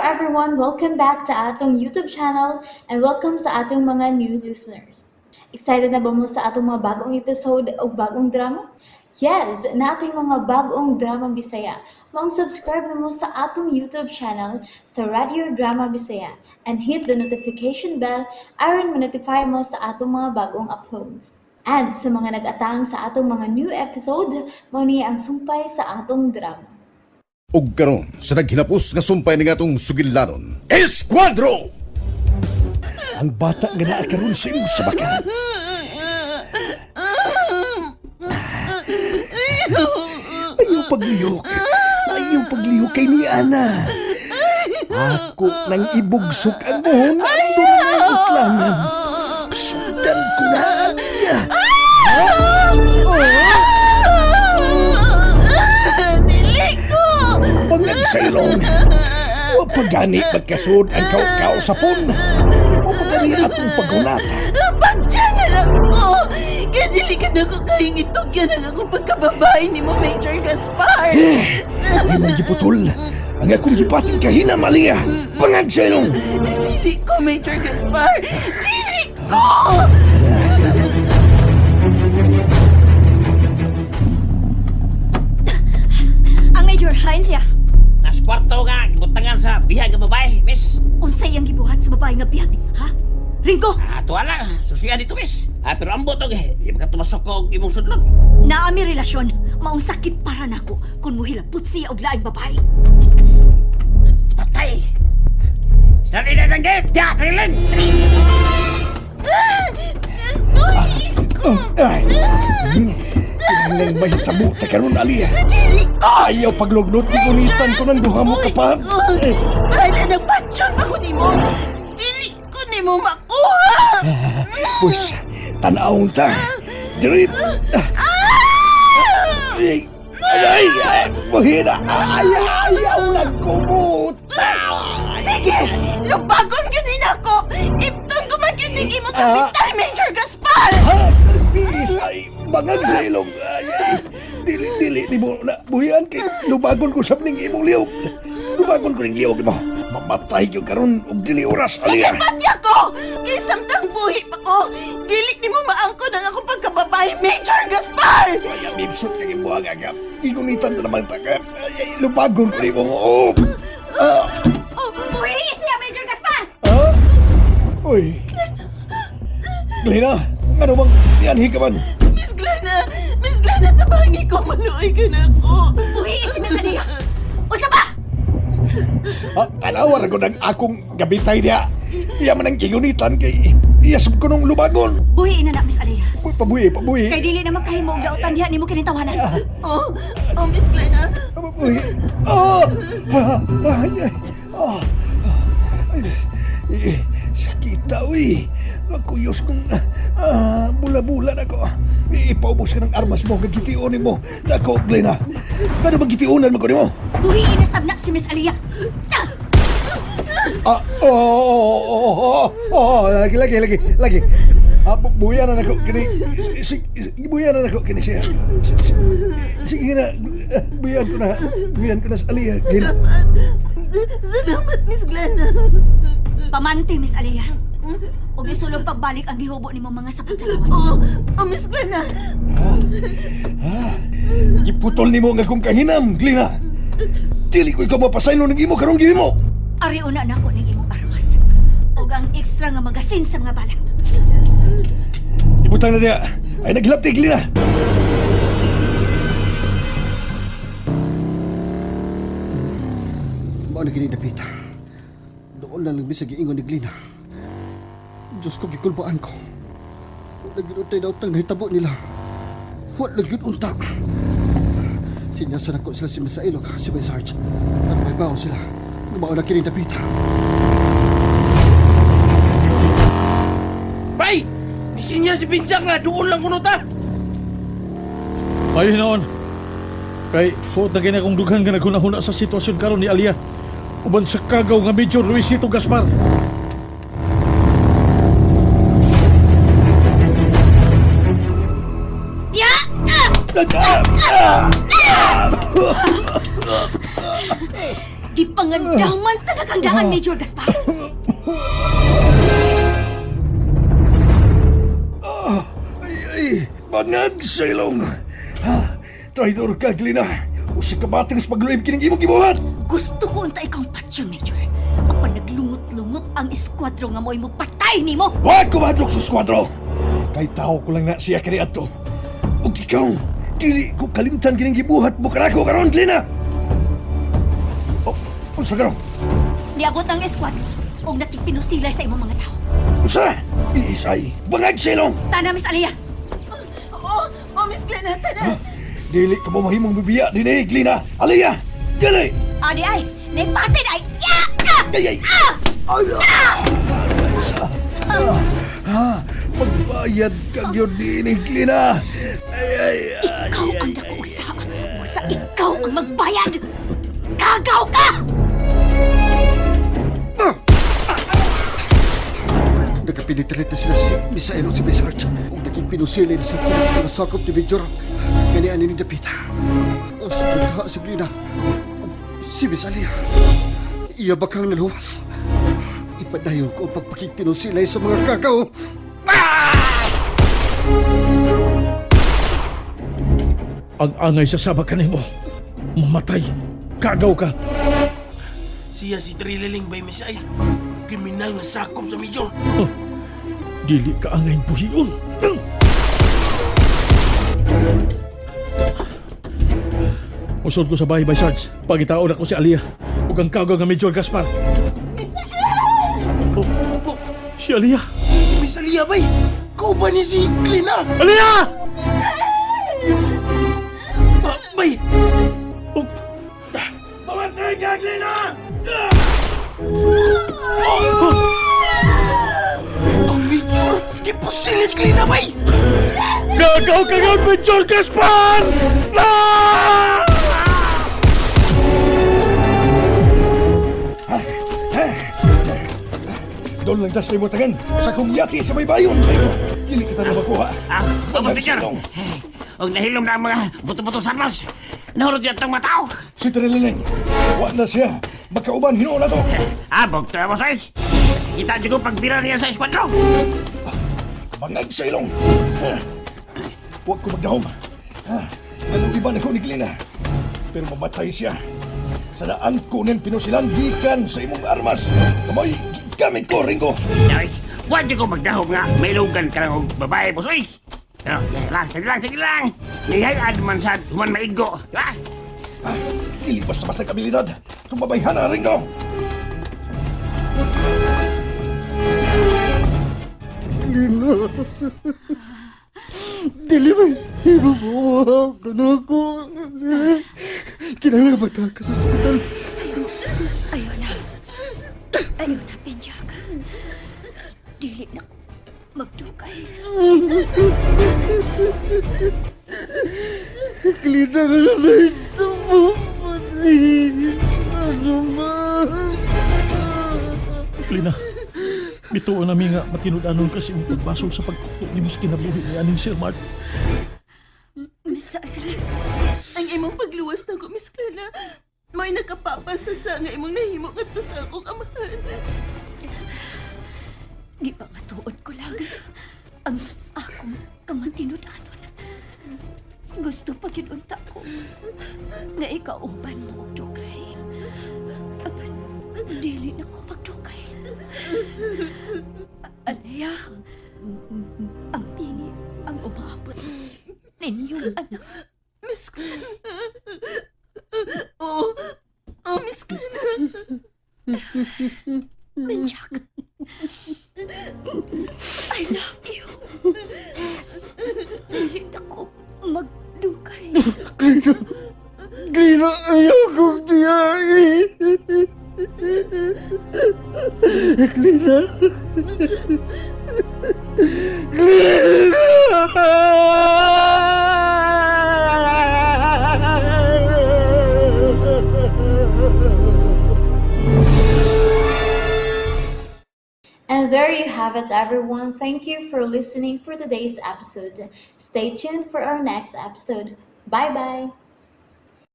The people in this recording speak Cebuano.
everyone! Welcome back to atong YouTube channel and welcome sa atong mga new listeners. Excited na ba mo sa atong mga bagong episode o bagong drama? Yes, nating mga bagong drama Bisaya. Maong subscribe na mo sa atong YouTube channel sa Radio Drama Bisaya and hit the notification bell aron ma-notify mo sa atong mga bagong uploads. And sa mga nag-atang sa atong mga new episode, mao ni ang sumpay sa atong drama. Ug karon sa naghinapos nga sumpay ning atong sugilanon, Esquadro! Ang bata nga naa karon sa imong sabakan. Ayaw paglihok. Ayaw paglihok kay ni Ana. Ako nang ibugsok ang buhon ang dunay utlangan. Sundan ko na niya. Dili ko! Pangag sa ilong. Wa pa gani magkasud ang kaw-kaw sa pon. O pa gani atong pagunata. Pagdyan na lang ko! Kaya dili ka na ko kahing itugyan ang akong pagkababae ni mo, Major Gaspar! Imong giputol. Ang akong gipating kahina, Malia. Pangag sa ilong. Dili ko, Major Gaspar! Dili ko! Ang Major, hain siya. Nas kwarto nga, gibutangan sa bihag nga babae, miss. Unsay ang gibuhat sa babae nga bihag, ha? Ringko, Ah, tuwa lang, susiya dito, miss. Ah, pero ambot og, di ba ka tumasok ko og imong sudlon. naami relasyon, maong sakit para nako kung muhilabot siya og laing babae. Patay! Sali na ng gate, ya, trilin! Ay. Kinahanglan mahitabo ta karon, Alia. Dili ko! Ayaw paglugnot ni gunitan ko ng duha mo kapag. Dili ko! Dahil anang patsyon ako nimo! Dili ko nimo makuha! Pwes, tanawon ta. Drip. Ay, ay, ay, mahina. Ay, ayaw lang kumot. Sige! Lubagon yun din ako! Ipton ko man yun imo kapital, Major Gaspar! Ha? Bis, ay, bangag sa ilong. Ay, ay, dili, dili, di mo na buhian kay lubagon ko sa ning imong liyog. Lubagon ko ning liyog mo. Mamatay gyud karon og dili oras, Sige, Alia. pati ako! Kay samtang buhi pa ko, dili nimo maangkon ang akong pagkababae, Major Gaspar! Ay, mipsot kay imo ang agap. Igunitan na naman ta ka. Ay, ay, lubagon ko nimo. Oh. Ah, Buhi siya, Major Gaspar! ah. Uy. Glena, ngano bang dianhi ka man? Miss Glenna! Miss Glenna, tabangi ko! Maluoy ka na ako! Buhi si Miss Aliyah! Usa pa! Ah, tanawa ra gud ang akong gabitay diha. Iya man ang gigunitan kay iya sab ko nung lubagon. Buhi na na, Miss Aliyah. Uy, pabuhi, pabuhi. Kay dili na makahimo og dautan diha nimo kining tawanan. Oh, oh, Miss Glenna! Pabuhi. Ah! Ah, ay, ay. Ah. Ay, eh, sakita, uy. Makuyos kong bula-bula na ko. Ipaubos ka ng armas mo, gagitiunin mo. Nako, Glenna. Paano bang gitiunan mo ko nimo? Buhi na sab na si Miss Aliyah. Ah, oh, oh, oh, oh, oh, lagi, lagi, lagi, lagi. Ah, buya na nako kini, buya na nako kini siya. Sige na, buyan ko na sa Aliyah. Glenna. Salamat! Salamat, Miss Glenna! Pamante, Miss Aliyah. Og isulong pagbalik ang gihubo nimo mga sapot sa lawas. Oh, oh, Miss Glenna! Giputol nimo ang akong kahinam, Glenna. Dili ko ikaw mapasaylo ng imo karong gihimo. Ari una nako ning imong armas. Og ang extra nga magasin sa mga bala. Ibutang na diya. Ay naghilapti, Glenna. Mao na gini dapita. Doon na lang mi sa giingon ni Glina. Diyos ko, gikulbaan ko. Wala gyud untay daotang nahitabo nila. Wala gyud unta. Sinyasan ako sila si Mr. Ilog, si May Sarge. At may baon sila. Mao na kini dapita. Bay! Isinya si Pinjak nga, doon lang kuno ta! Ay noon. Kay suot na gini akong dughan nga naghunahuna sa sitwasyon karon ni Alia. Uban sa kagaw nga Major Luisito Gaspar. Ya! Ah! Ah! Gipangandaman talagang daan, Major Gaspar. Ay, ay, bangag sa ilong. Ha, traidor ka, Glina. Usa ka bating sa pagluib kining imong gibuhat. Gusto ko unta ikaw patyon, Major. Apan naglungot-lungot ang eskwadro nga mo'y mupatay nimo. Wa ko mahadlok sa squadro. Kay tao ko lang na siya kani adto. Ug ikaw, dili ko kalimtan kining gibuhat mo kanako karon, Glina. Oh, unsa karon? Niabot ang eskwadro og nakigpinusilay sa imong mga tao. Unsa? Biisay, bangag sa ilong. Tana, Miss Aliyah. Oh, oh, Miss Glenna, tana. Dili ka mo mahimong bibiya dinhi, Glina. Aliyah, dili. Adi ay, naipatin ay. Ya! Ah! Ay, ay. Ay, ah. Ah, ah, magbayad ka gyud dinhi, Glina. Ay, ay, ay. Ikaw ang dako usa. Busa ikaw ang magbayad. Kagaw ka! Nagapinitalit na sila si Misael o si Miss Hart. Ug naging pinusili na sa tilas mga sakop ni Major. Gani ani ni Dapita. Ang sa pagkaha si Glina. Ug si Miss Alia. Iya ba kang naluwas? Ipadayon ko ang pagpakigpinusilay sa mga kagaw. Ang angay sa saba kanimo. Mamatay. Kagaw ka. Siya si Trililing by Misael. Kriminal nga sakop sa Major. Dili ka angay buhion. Usod ko sa bahay, bay Sarge. Pagitaon ako si Aliyah. Ug ang kagaw nga Major Gaspar. Oh, Po, si Aliyah. si Miss Alia bay. Kau ba ni si Glina? Aliyah! Ba, bay! Oh, Mamatay ka, Glina! Ang Major! Gipusilis Glina bay! Gagaw ka nga, Major Gaspar! Ah! Doon lang tas limutangan sa kong yati sa may bayon. Dili kita na makuha. Ah, Bangag oh, sa Major. ilong. Og nahilom na ang mga buto-buto sa armas. Nahurot yatang matao. Si Trililing, wa na siya. Magkauban, hinuon na to. Ah, bugto boss ay. Kita di ko pagbira niya sa eskwatro. Bangag sa ilong. Ha. Huwag ko magdahom. Ha. Anong iba na ko ni Glina? Pero mamatay siya. Sa daan ko niyang pinusilan gikan sa imong armas. Kamoy, gigamit ko, Ringo. Ay, wag di ko magdahog nga. May lugan ka lang og babae, boss ay. Oh, lang, sige lang, sige lang. Nihayaan man sa human maigo. Di ba? Ah, dili basta-basta kabilidad. Tumabayhan na, Ringo. Glina. Dili ba himo mo kanako. Kinahanglan ba ka sa ospital? Ayaw na. Ayaw na, Benjak. Dili na ko magdugay. Glina ka na na ito mo. Patay. Ano man? Lina, bituon nami nga matinud-anon kasi imong pagbasol sa pagtuktok nimo sa kinabuhi ni aning Sir Mark. Misael, Ang imong pagluwas na ko, Miss Clara. Mo'y nakapapasasa nga imong nahimo ngadto sa akong amahan. gipangatuon ko lang ang akong kamatinud-anon. Gusto pa gyud unta ko nga ikauban mo og dugay. Apan dili na ko magdugay. Alea, ang pingi ang umaabot ninyong anak. Miss Clara. Oh, oh, Miss Clara. Benjak, I love you. Dili na ko magdugay. Glina. Glina, ayaw kong biyahe. Glina. Glina! And there you have it, everyone. Thank you for listening for today's episode. Stay tuned for our next episode. Bye bye.